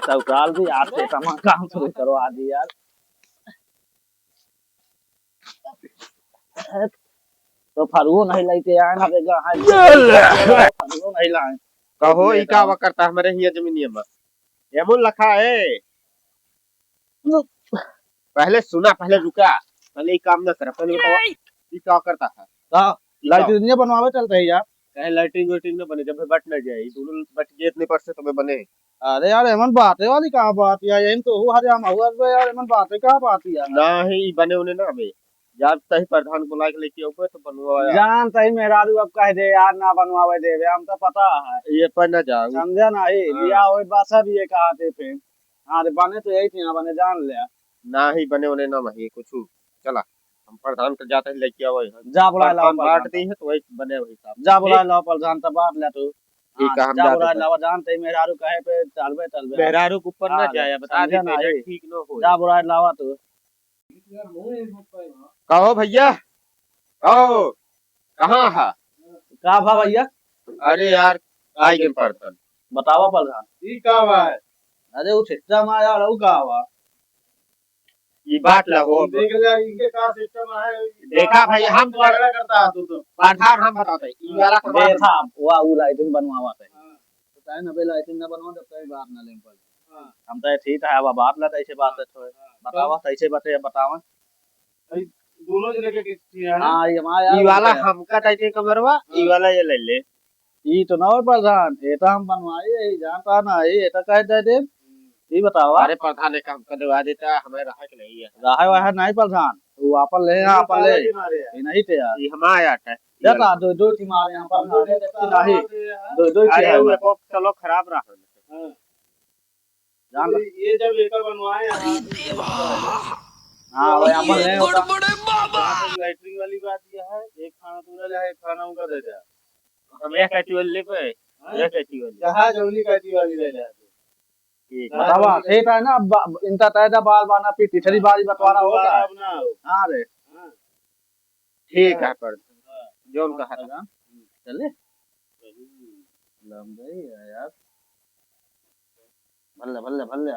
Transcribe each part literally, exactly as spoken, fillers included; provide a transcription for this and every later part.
चौकाल भी आज से तमा काम शुरू करवा दी यार। तो फरुओ नहीं लेके आए ना बेगा है। फरुओ नहीं लाए। कहो, ई का वा करता हमरे हियाँ जमीनिया में? एमन लखा है। पहले सुना, पहले रुका, पहले ई काम ना करा, पहले बतावा, ई का करता है? का? लाइट इतनी बनवावे चलते हैं यार। कहे लाइटिंग वाइटिंग ना बने, जब बट ना जाए, ई दोनों बट गए इतने पर से तो बने। अरे यार, एमन बाते वाली का बात यार, एम तो हु हरियाम हुआ बे यार, एमन बाते का बात यार। नाही, ई बने उने ना बे। जब तही प्रधान को लाइक लेके आउबे तो बनवाया। जान तही मेहरारू अब कह दे यार, ना बनवावे देवे, हम तो पता है। ये पर ना जाऊ। समझा नाही, हाँ। बियाह होए बा सब ये कहा थे फिर। हाँ, रे बने तो यही थी ना बने, जान ले। नाही, बने उने ना मही कुछ। चला, हम प्रधान के जाते हैं, लेके आवे हैं। जा बुलाए लाओ प्रधान बांट प्रधान। दी है तो वही बने वही हिसाब से। जा बुलाए लाओ प्रधान, तब बांट ले तू। ठीक हाँ, है, हम जा जाते बुलाए हैं। लाओ, जान तही मेहरारू कहे पे चलबे, चलबे। मेहरारू के ऊपर ना हाँ, जाए, बता समझा दी, नाही। ठीक न हो। जा बुलाए लावा तू। कहो भैया, कहो, कहाँ है? का भा भैया? अरे यार, आई गए प्रधान। बतावा प्रधान। ई का बा? अरे वो सिस्टम आ यार, वो का बा? ई बात ला हो। देख ले, इनके का सिस्टम है। देखा भाई, हम झगड़ा करता है तू तो। प्रधान हम बताते हैं, ई वाला सामान देखा, वा, उ लाइटिंग बनवावा थे। हाँ। तो काहे ना बे लाइटिंग ना बनवा, जब तक बात ना लें पड़े। हाँ। हम तो ठीक है, अब बात ला, तैसे बात है, हाँ। बतावा, तैसे बात है, बतावा। भाई, दोनों जने के किस्त है ना? हाँ, ई हमारा यार ई वाला है। हमका चाहिए कमरवा, ई हाँ। वाला ये ले ले। ई तो ना हो प्रधान, ये तो हम बनवाए, ये जानता ना, ये तो कह दे दे। हम्म। ई बतावा। अरे प्रधान, एक हमका देवा देता, हमें रहा कि नहीं है? रहा वहा नहीं प्रधान, वो आपन ले, ये आपन ले। काला की मारे है। ये नहीं थे यार। ये हमारा आटा है। ये ला। दो, दो की मारे हैं प्रधान, ये नहीं। दो, दो की अरे है वो हमारे। एक चलो खराब रहा। हाँ। जान ये, ये जब एकर बनवाए हैं, अरे देवा। हाँ, वो अपन ये ले होता। गड़बड़े बाबा। लैट्रिन वाली बात ये है, एक खाना तू ले ले, एक खाना उनका दे दे। हम एक कैची वाली ले पे, हाँ? एक कैची वाली। जहाँ जौनी कैची वाली ले ले। ठीक है। बतावा, ठीक है ना, अब इनका तय दा बाल बाना पी, पिछली बारी बटवारा होता है। अब ना हो। हाँ रे। हाँ। ठीक है, पर हाँ। जौन कहा था। चले? लम गई है यार। भल्ले, भल्ले, भल्ले।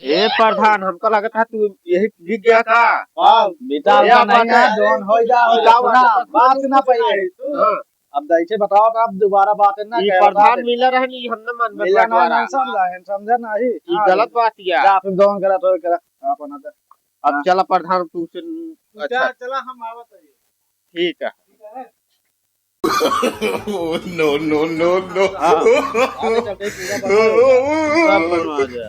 ए प्रधान, हमका लगत है तू यही बिक गया का? हाँ। बेटा, या ऐसा नहीं बात है, है। जौन हो जा, हो जा, सुना, बात ना पाइए। हाँ। अब दैसे बताओ तो आप दोबारा बात ना ई करो, प्रधान बात मिला रहन, ई हम ना मानबे मिला ना, बंटवारा। ना समझा है, समझा नहीं। ई हाँ। गलत बात या। जा, फिर जौन गलत हो, करा, अपन आता। अब हाँ। चला प्रधान, तू से, तू अच्छा। चला, चला, हम आवत है। ठीक है। ठीक है। No, no, no, no। हाँ, आगे चलते ही पूरा बनवा देगा। सब बनवा देगा।